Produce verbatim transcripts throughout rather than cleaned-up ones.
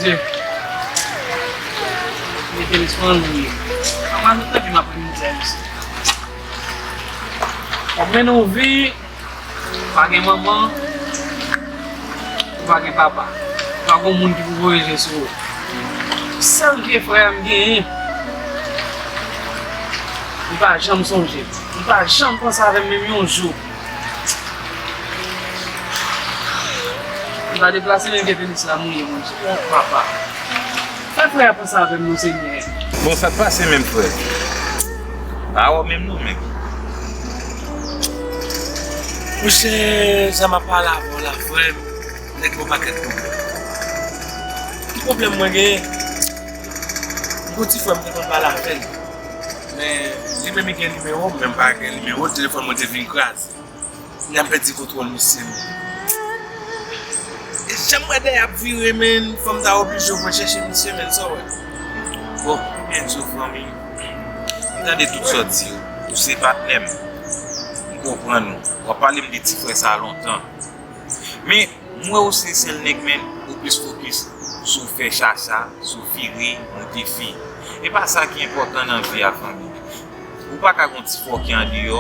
Mete m sou annou ye. Manman nou tanki m ap pran mizè, mesye. W ap mennen yon vi, ou pa gen manman, ou pa gen papa, ou pa gen moun ki pou voye je sou ou. Sèl vye frè m genyen, li pa janm sonje m, li pa janm panse avè m menm yon jou. M ta deplase menm ke tenis la mouye, Bondye. Oh, papa. Fè frè a panse avè m non, Senyè. Bon, sa k pase menm, frè? Pa wè menm non, men. Monchè, sa m ap pale avè w la, frè m, nèg gen yon pakèt pwoblèm. Ki pwoblèm mwen genyen? M gon ti frè m te konn pale avè l. Men, li menm li gen nimewo m, men m pa gen nimewo l, telefòn mwen te vin kraze. N ap pèdi kontwòl misye, men. E jan m wè dèyè ap vire, men, fò m ta oblije pran chèche misye, men, sa w wè. Bon, ebyen, so fanmi, m tande tout sa w di yo. Ou se patnè m. M konprann ou. W ap pale m de ti frè sa lontan. Men, m wè ou se sèl nèg, men, ou plis fokis sou fè chacha, sou vire, monte fi. E pa sa ki enpòtan nan vi a, fanmi. Ou pa ka gon ti fò ki andeyò,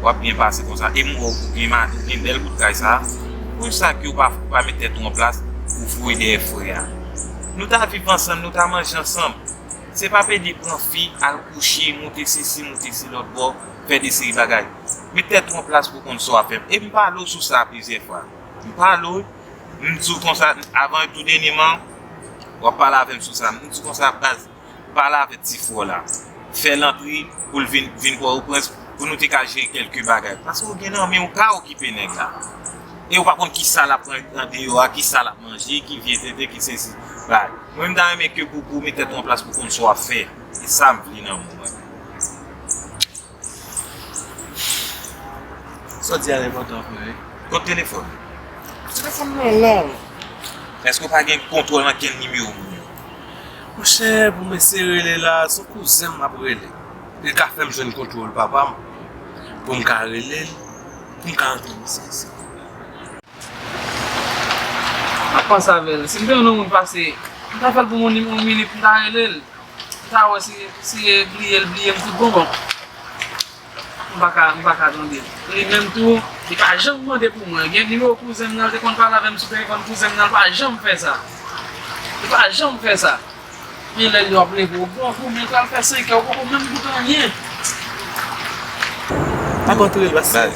w ap byen pase konsa. E m wè w gen ma-, ou gen bèl bout kay sa. Poukisa ke w pa, ou pa met tèt ou an plas pou voye dèyè frè a? Nou ta viv ansanm, nou ta manje ansanm. Se pa pede pran fi, al kouche, moute sesi, moute se lòt bò, fè de seri bagay. Met tèt ou an plas pou konn sa w ap fè. E m pale w sou sa plizyè fwa. M pale w, m di w konsa, avan tou dènyèman, w ap pale avè m sou sa. M di w konsa, baz, pale avè ti frè w la. Fè l antre pou l vin, vin Pòtoprens, pou nou te ka jere kèlke bagay. Paske w gen nan men w ka okipe nèg la. E w pa konn ki sa l ap pran andeyò a, ki sa l ap manje, ki vye tete, ki sesi. Bay. Mwen, m ta renmen ke pou, pou w met tèt ou an plas pou konn sa w ap fè. E sa m vle nan moman. Sa w di a enpòtan, frè. Kot telefòn? Telefòn mwen la. Èske w pa gen kontwòl nan kenn nimewo moun yo? Monchè, pou m eseye rele la, se yon kouzen m ap rele. Li ka fè m jwenn kontwòl papa m, pou m ka rele l, pou m ka antre misye isit. M ap panse avè l. Si m te wè yon moun pase, m ta fè l pou m yon minit, m ta rele l. M ta wè si, si e bliye l bliye m tout bon bon. M pa ka, m pa ka tande l. Li menm tou, li pa janm mande pou mwen. Gen nimewo kouzen m nan, l te konn pale avè m sou telefòn kouzen m nan, l pa janm fè sa. Li pa janm fè sa. Men lè l yo ap leve w bon kou, men pral fè senk è, ou poko menm goute anyen. Ap antre l pase.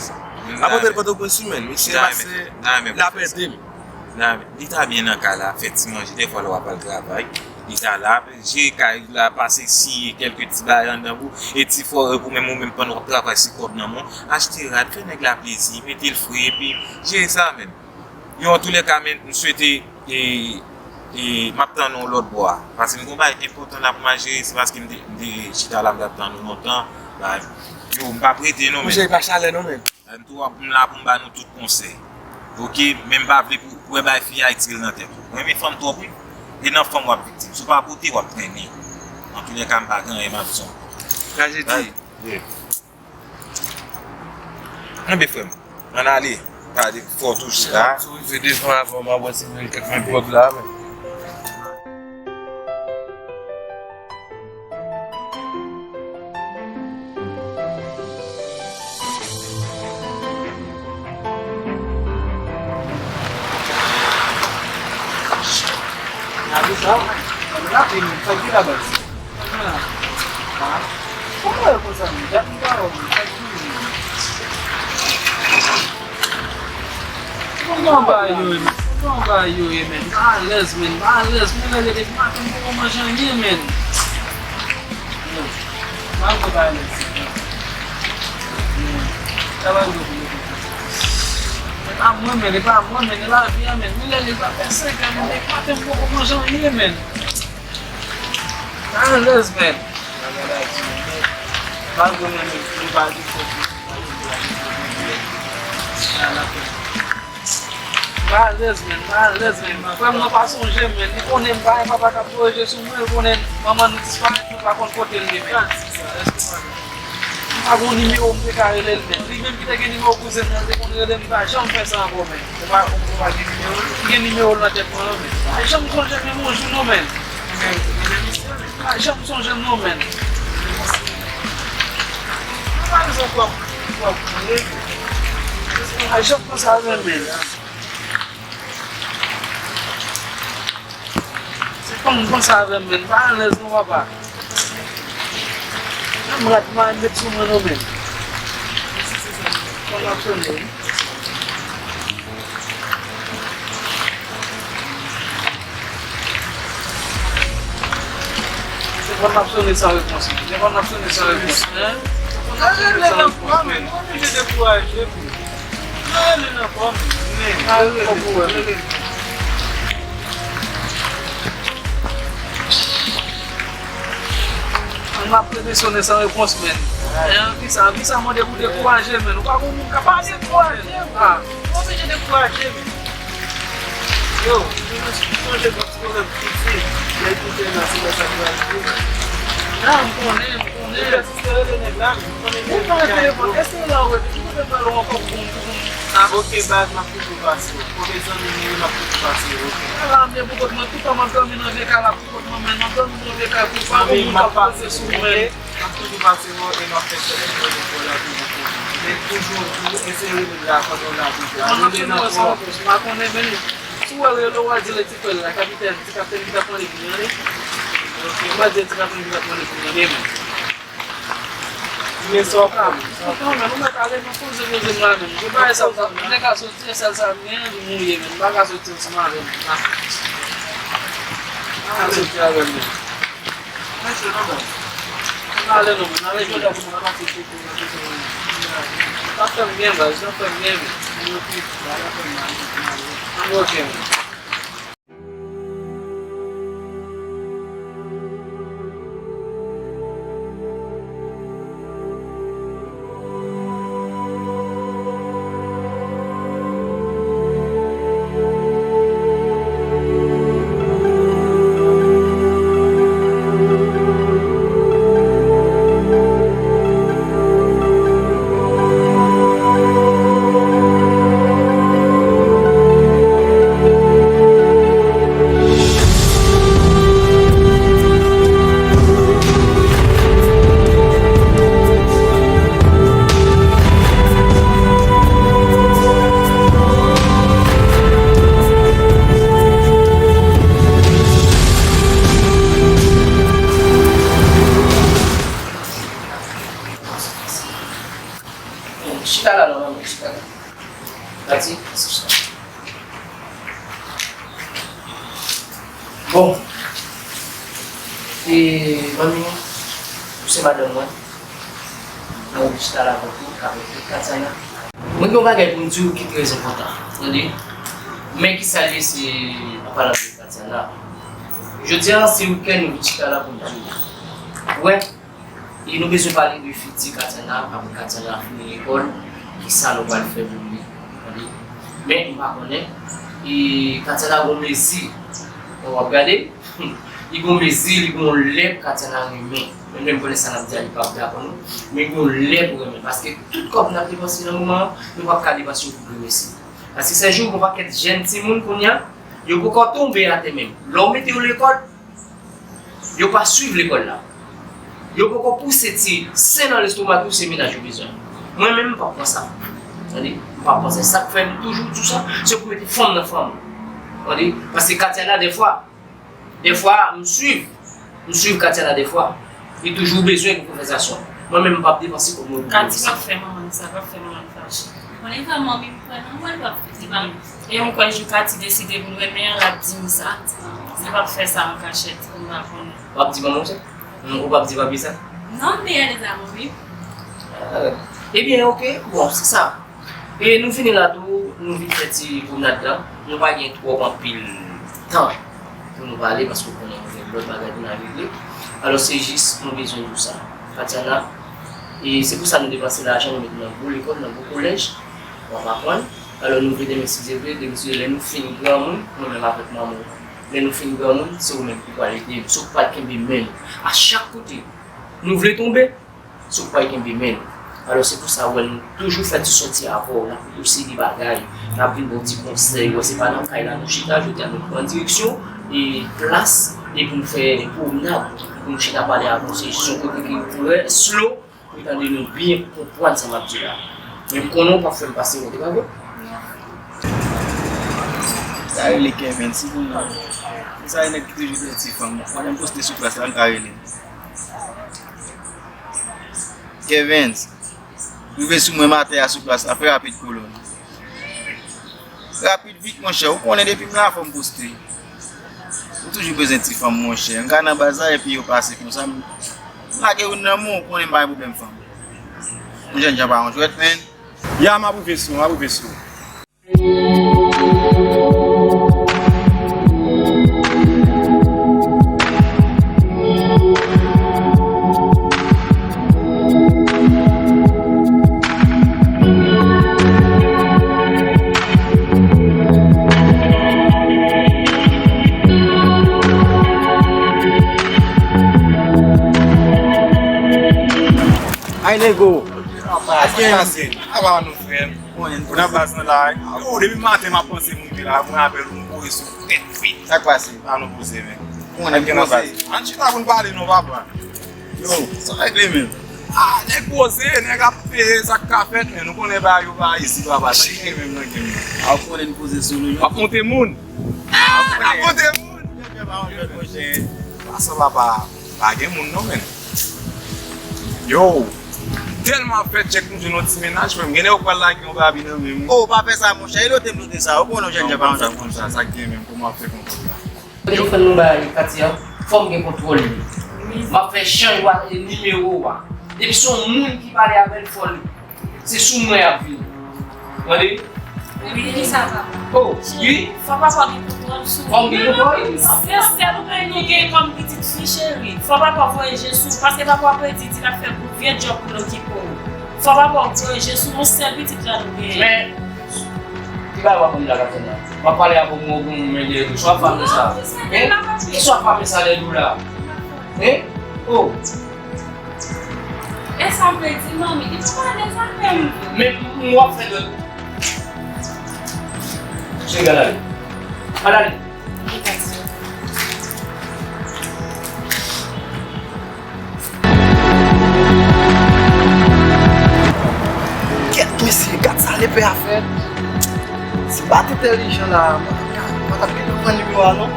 Ap antre l Pòtoprens wi, men. Misye pase, l ap ede m. Nan, li ta byen nan kay la, fè ti manje, dèfwa lè w ap al travay, li ta la, jere kay la, pase siye kèlke ti bagay anndan pou, e ti fò, e pou menm ou menm pandan w ap travay, si kòb nan men w, achte rad, fè nèg la plezi, mete l fre, epi jere sa, men. Yo, antoulèka, men, m swete, e, e, m ap tann ou lòt bò a. Paske m gon bagay enpòtan la pou m al jere, se paske m te, m te chita la, m t ap tann ou lontan, ba, yo, m p ap rete non, men. Monchè, e pa chalè non, men. M tou ap m la pou m ba nou tout konsèy. Oke, men m pa vle pou wè bay fi a e tire l nan tèt ou. Ou renmen fanm twòp wi. E nan fanm w ap viktim. Si w pa pote, w ap trennen. Antoulèka, m pa gen anyen m ap di w ankò. Trajedi. Kenbe frè m. Ann ale. Pa de fò touche la. Si w rive devan avan m ap wè si m jwenn kèk moun pwòp la, men. Gade sa, gade la, e men, sa ki la baz? Kòman wè konsa, men? Gade yon pawòl, men, sa ki Kòman bagay yo ye, men? Kòman bagay yo ye, men? M pa alèz, men. M pa alèz. Men lè leve maten, m poko manje anyen, men. Men, m pa vle bay alèz, men. Men, sa pa vle pou mwen. E pa mwen, men. E pa mwen, men. E lavi a, men. Men lè leve maten, senk è, men. Leve maten, m poko manje anyen, men. Alèz, men. Malgre mwen menm, m pa gen fòs. M alèz, men, m alèz, men. Frè m nan pa sonje m, men. Li konnen m pa gen papa k ap voye je sou mwen, li konnen manman nou disparèt, nou pa konn kote l ye, men. M Pa gen nimewo m te ka rele l, men. Li menm ki te gen nimewo kouzen m nan, te konn rele m, li pa janm fè sa ankò, men. Ou pa, ou pa gen nimewo l? M gen nimewo l nan tèt mwen, non, men. Pa janm sonje menm yon jou, non, men. Pa janm sonje l, non, men. Pa janm panse avè m, men. Se fanm konsa avè m, men. Pa alèz non, papa. Menm rad m a met sou mwen non, men. Fanm ap sonnen wi. Se fanm ap sonnen san repons, men. Se fanm ap sonnen san repons, en. Sa rele nan kò, men. Nou oblije dekouraje, men. Sa rele nan kò, men. Men, sa rele, sa rele. M ap rete sonnen san repons, men. E anvi sa, anvi sa mande pou dekouraje, men. Ou pa gon moun k ap pase dekouraje, men. Ah. Ou oblije dekouraje, men. Yo, nou sonje gon ti pwoblèm piti, lè l te fè la, se lè sa k pral rive. Ah, m konnen, m konnen. Ou pèsiste rele nèg la, m konnen nèg la. Ou pa rele telefòn, èske la ou rete? Ou konnen pale ankò pou m, pou m. Ah, ok, baz, m ap toujou pase w. Konbyen zanmi nou ye, m ap toujou pase w, ok. Ala, men pou kont mwen, toutan m ap dòmi nan vye kay la, pou kont mwen, men m ap dòmi nan vye kay pou pa moun k ap poze sou mwen. M ap toujou pase w e m ap fè sèvis mwen pou w la toujou pou ou. Men toujou, toujou eseye rele la pandan w la toujou. Rele nan kò. M pa konnen, men si w wè l rele w, w a di l e ti frè l la, kapitèn, ti kapitèn ki t ap mande pou li, tande. Ok. M a di l ti kapitèn ki t ap mande pou li, tande, men. Men sa w ap fè. Sa w ap fè, men, ou mèt ale nan poze, poze m la menm. Se bagay sa, m te ka soti, e sèl sa m gen, li mouye, men m pa ka soti ansanm avè l. M pa ka soti avè l, men. Mèsi, non, men. M ale, non, men. M ale, jodi a, pou mwen, m ap pase sou tou, m ap pase sou tou. Sa fè m byen, baz, sa fè m byen, men. Mwen, ok, sa fè m mal, men. Mwen, ok, men. Chita la, non, non, chita la. Pati. Bon. E, manmi, ou se madanm mwen. Mwen chita la avèk ou, avèk ou, Katiana. Mwen gen yon bagay pou m di w ki trè enpòtan. Tande? Men kisa l ye, se an palan de Katiana. Jodi a, se wikenn nou vin chita la pou n di w. Ou wè? E nou bezwen pale de fiti Katiana, apre Katiana fin lekòl, kisa nou pral fè pou li, tande. Men, m pa konnen, e Katiana gon mezi, w ap gade, li gon mezi, li gon lè Katiana renmen. Men, men m konnen sa n ap di a, li p ap dakò non, men gon lè pou renmen, paske tout kòb n ap depanse nan moman an, nou p ap ka depanse yo pou grenmesi. Paske se jou gon pakèt jèn timoun kounye a, yo poko tonbe atè menm. Lè w mete yo lekòl, yo pa swiv lekòl la. Yo poko pouse ti sen nan lestomak yo, se mennaj yo bezwen. Mwen menm, m p ap pran sa. Tande? M p ap pran sa. Sa k fè m toujou di w sa, se pou mete fanm nan fanm. Tande? Paske Katiana, dèfwa, dèfwa, m swiv, m swiv Katiana dèfwa. Li toujou bezwen pou konvèsasyon. Mwen menm, m p ap depanse kòb mwen pou konvèsasyon. Kati p ap fè manman l sa, p ap fè manman l fache. Bon, li fè manmi m kwè nan mwen, li p ap fè, li p ap. E m kwè jou Kati deside pou l renmen an, l ap di m sa. Li p ap fè sa an kachèt, pou m pa konnen. W ap di manman w sa? Non, ou p ap di papi sa? Non, m te rele sa manmi. Ah, ebyen, ok, bon, se sa. E nou fini la tou, nou vin fè ti pwomnad la. Nou pa gen twòp anpil tan pou nou pale, paske w konnen nou gen lòt bagay pou n al regle. Alò, se jis, nou bezwen di w sa. Katiana, e se pou sa nou depanse lajan, nou mete nan gwo lekòl, nan gwo kolèj, w ap aprann. Alò, nou vle demen, si Dye vle, demen, si Dye, lè nou fin granmoun, mwen menm avèk manman w, lè nou fin granmoun, se ou menm ki pral ede nou, se ou ki pral kenbe men nou. A chak kote nou vle tonbe, se ou ki pral kenbe men nou. Alò, se pou sa, w wè, nou toujou fè ti sòti avè w, n ap yon seri bagay, n ap vin ba w ti konsèy, w wè, se pa nan kay la nou chita, jodi a nou pran direksyon, e plas, e pou nou fè pwomnad, pou nou chita pale avè w, se yon kote ki trè slow, pou tande nou byen konprann sa m ap di la. Men m konnen w p ap fè m pase wont, e pa vre? Sa rele Kevens, si pou mwen. Sa e nèg ki toujou gen ti fanm. Pandan m poste sou plas la, m ka rele. Kevens, rive sou mwen maten a sou plas la, fè rapid kolòn. Rapid vit, monchè, ou konnen depi m la fò m poste. Ou toujou bezwen ti fanm, monchè. M ka nan baz la, epi yo pase konsa, m lage youn nan men w, ou konnen m pa gen pwoblèm fanm. Yon jènjan pa yon jwèt, menn. Ya, m ap rive sou, m ap rive sou. Ay, nego. Apa, sa k pase? Apa nou, frè m? Ou nan baz nan la. Yo, depi maten m ap panse m rive la, mwen avè l, nou poze sou tèt fri. Sa k pase? An nou poze, men. Ou konnen ki nan baz. Ann chita pou n pale non, papa. Yo, sa regle menm. Ah, nèg poze, nèg ap peye sa k ka fèt, men nou konnen bagay yo pa isit, papa. Sa ki gen menm nan gen menm. A, ou konnen n poze sou nou. W ap monte moun. Ah, ap monte moun. Nèg yo pa yon jwèt, monchè. Pase papa. Pa gen moun non, men. Yo, tèlman ap fè tchèk m jwenn yon ti mennaj, frè m. Gen lè ou pral lage yon babi nan men m. Oh, pa fè sa, monchè. E lote m lote sa. Ou konnen yon jènjan pa yon jènjan konsa. Sa k gen menm, kòman w ap fè konpòte w? Telefòn nou bay Katia, fò m gen kontwòl li. M ap fè chanjman nimewo a. Depi se yon moun ki pale avè l, fò l Se sou mwen y ap vini. Tande? Wi, sa va. Oh, wi. Fò papa gen kontwòl sou ou. Fò m gen kontwòl? Se sèl ou menm nou gen kòm pitit fi, cheri. Fò papa voye je sou ou, paske papa ap redi di l ap fè gwo vye djòb pou l okipe w. Fò papa voye je sou yon sèl pitit la nou genyen. Men, ki bagay w ap ban m la, Katia? W ap pale avè w, mwen, mwen, mwen, dèyè dou. Sa w ap fè sa? Hein? Kisa w ap fè sa lè dou la? Hein? Oh! E sa m vle di, manmi, li pa pale zafè m. Men w ap fè dòt. Cheri, al ale. Al ale. Kèt, mesye, gad sa lepè a fè. Se pa t entèlijan la, mwen t ap, mwen t ap gentan pran nimewo a, non.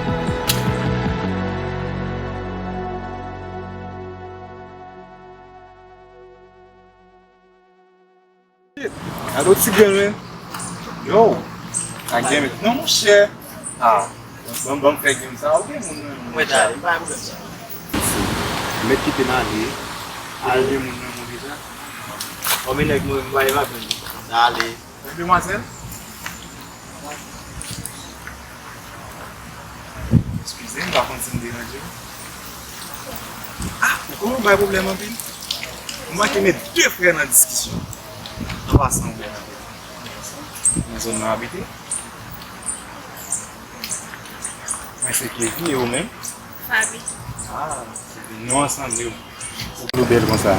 Alo, ti grenn, wi. Yo, a gen met. Non, monchè. Ah, ban, ban m fè game sa. Ou gen moun nan, monchè. Mwen ta, m pa gen pwoblèm sa. Ou mèt kite m ale. Al gen moun nan, monchè. Kòm e nèg mwen, m pa gen pwoblèm. M ta ale. Demwazèl? Eskize, m pa konn si m deranje w. Ah, ou konn ou bay pwoblèm anpil? Ou manke met de frè nan diskisyon. An pasan, ou bèl anpil. Nan zòn nan w abite? Mwen se Kevin, e ou menm? Fabi. Ah, se vin nou ansanm yo. Ou bèl konsa.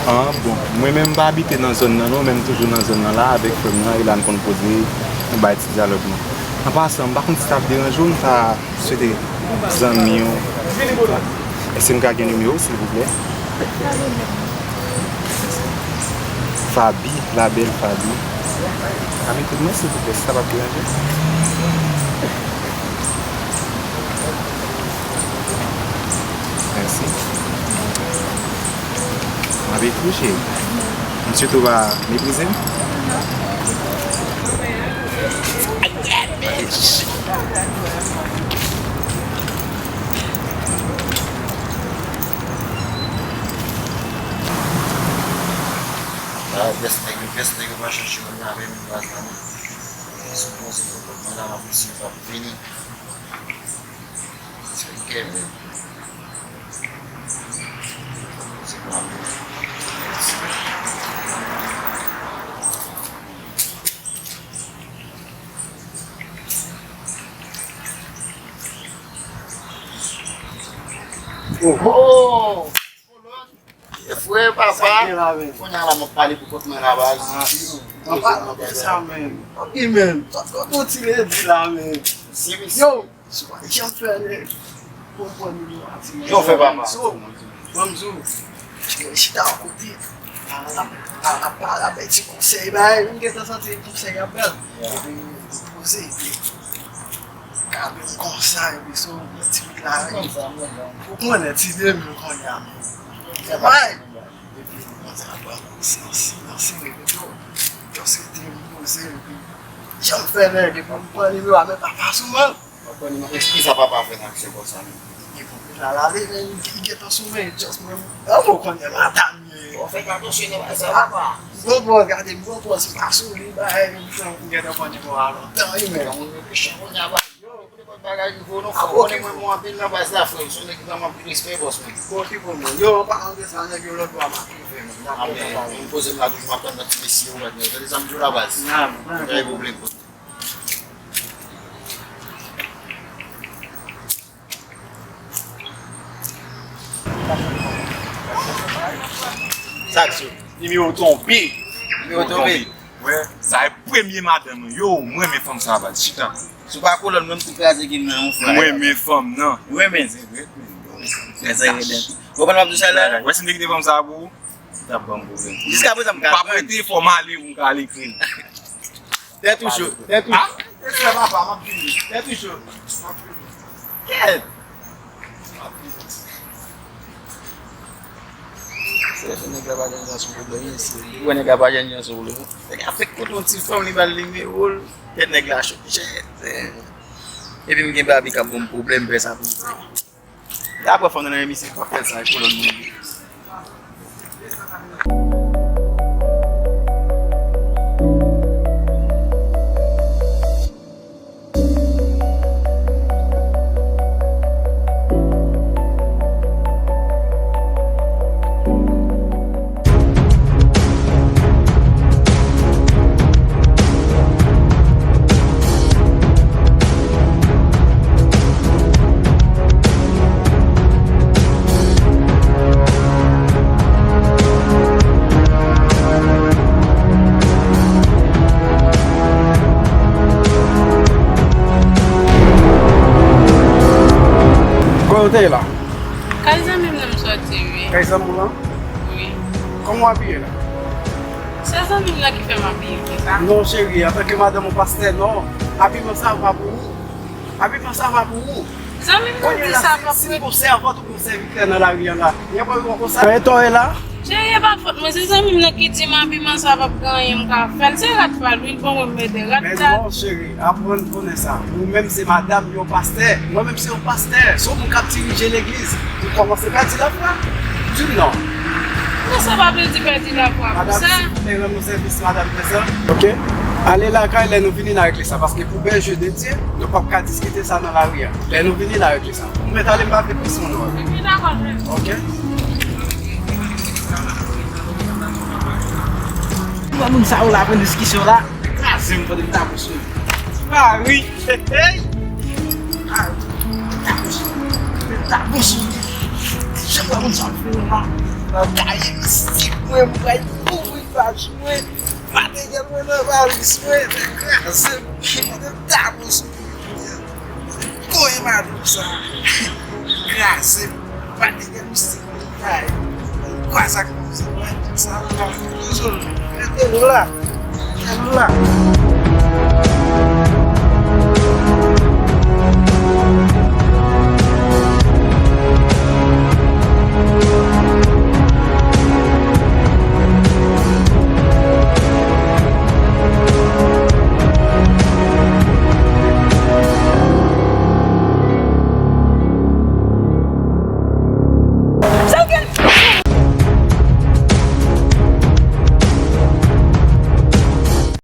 Ah, bon. Mwen menm m pa abite nan zòn nan, non, men m toujou nan zòn nan la avèk frè m nan, e la n konn poze, nou bay ti dyalòg nou. An pasan, m pa konn si sa ap deranje w, m ta swete zanmi w. Èske m ka gen nimewo w, silvouplè? Fabi, la belle Fabi. Fabi, tout mwen, silvouplè, si sa p ap deranje. Mèsi. M ap ekri w, cheri. M swete w pa meprize m. Ah, pyès nèg yo, pyès nèg yo pa chèche moun nan avè m nan baz la non. Sipoze yo konprann la, m ap resi, m ap vini. Se kè menm. Se pa mwen. Oho! Yes, Frè, papa, kounye a la m ap pale pou kont mwen la, baz. An palan de sa, men. Ok, men. Sa t konn yon ti redi la, men. Yo, sou pa janm fè nèg konprann nou ati, men. Yo, fè papa. So, ban m di w, chita yon kote. N ap pale avèk ti konsèy, bay. M gentan santi konsèy ap bèl. Epi, poze, epi, ka menm konsa, epi so, yon ti bout la, ou konnen, ti de mil kounye a, men. Fè bay. Epi, Bondye ap ban nou silans, silans, silans, epi yo, just rete poze, epi janm fè nèg, epi m pran nimewo a, men papa sou mwen. Mwen pran nimewo, espri sa papa fè nan aksyon konsa, men. Epi, la, la, li, li, li gentan sou mwen, just mwen, an, mwen konnen madanm ye. Bon, fè atansyon nan bagay sa, papa. Bon, bon, gade, bon, bon, se pa sou li, bagay, m gentan pran nimewo a lontan, wi, men. Yon refleksyon, kounye a, ba. Yo, kote bagay rive w non, frè. Konnen mwen bon anpil nan baz la, frè. M se yon nèg ki ban m anpil respè, bòs mwen. Bon, ki bon, mwen. Yo, an palan de sa, nèg yo lòt bò a m ap rive, men. N ap kontan pale. Mwen poze m la toujou, m ap tann nan ti mesye yo, tande sa m di w la, baz. Pa gen pwoblèm. Sa k sou? Nimewo tonbe. Nimewo tonbe. Wè, sa e premye madanm mwen. Yo, mwen renmen fanm sa, baz. Chita. Si w pa kolòn, menm tou kraze gen nan yon frè. Mwen renmen fanm nan. Ou renmen? Se vre, men. Trè, trè rèd. Ou konprann m ap di w sa la? Wè, si m te kite fanm sa pou ou, li t ap ban m pwoblèm. Jiskaprezan, m ka prann. Pa prete, fò m ale pou m ka al ekri l. Tèt ou cho, tèt ou cho. Ah, respè papa, m ap vini. Tèt ou cho. M ap vini. Kèt. M ap vini. Se nèg la pa janm jan sou pwoblèm, mesye. Ou wè nèg la pa janm jan sou pwoblèm. Nèg la fèk kote yon ti fanm, li ba l nimewo l. Tèt nèg la cho. Jèt. Epi m gen babi k ap ban m pwoblèm, fè sa pou m fè. Apre fanm nan nan emisyon, pa fè sa, kolòn mwen. Kote w te ye la? Kay zanmi m nan m soti, wi. Kay zanmi w lan? Wi. Kòman w abiye la? Se zanmi m nan ki fè m abiye konsa. Non, cheri, antanke madanm yon pastè, non. Abiman sa pa pou ou. Abiman sa pa pou ou. Zanmi m nan di sa pa pou ou. Si m gon sèvant ou gon sèvitè nan lari a la, y ap wè w konsa. Kòman w ye la? Cheri, e pa fòt mwen, se zanmi m nan ki di m abiman sa p ap gen anyen m ka fè l. Se rad pa l, wi, l ban mwen m mete rad la. Men non, cheri, aprann konnen sa. Ou menm se madanm yon pastè. Mwen menm se yon pastè. Se yon moun k ap dirije legliz. Ou kòmanse pèdi lafwa? Di m non. Non, sa pa vle di pèdi lafwa pou sa. Madanm, si w te rann nou sèvis, madanm, fè sa. Ok. Ale lakay, lè nou vini, n a regle sa. Paske pou bèl je de Dye, nou p ap ka diskite sa nan lari a. Lè nou vini, n a regle sa. Ou mèt ale, m pa vle plis moun wè. Ok, dakò, frè. Ok. Mwen, moun sa yo la pran diskisyon la. Kraze m, fòk m ta bouch mwen. Mari. Hey, hey. Ah, ta bouch mwen. Ta bouch mwen. Jan mwen moun sa yo fè la. Nan kaye mistik mwen, mwen pral kouvri paj mwen. Materyèl mwen nan valiz mwen. Kraze m. Mwen ta bouch mwen. Kote madanm sa? Kraze m. Pati gen mistik mwen bay. Kwa sa k pase mwen? Sa la. Toujou. Rete la. Rete la.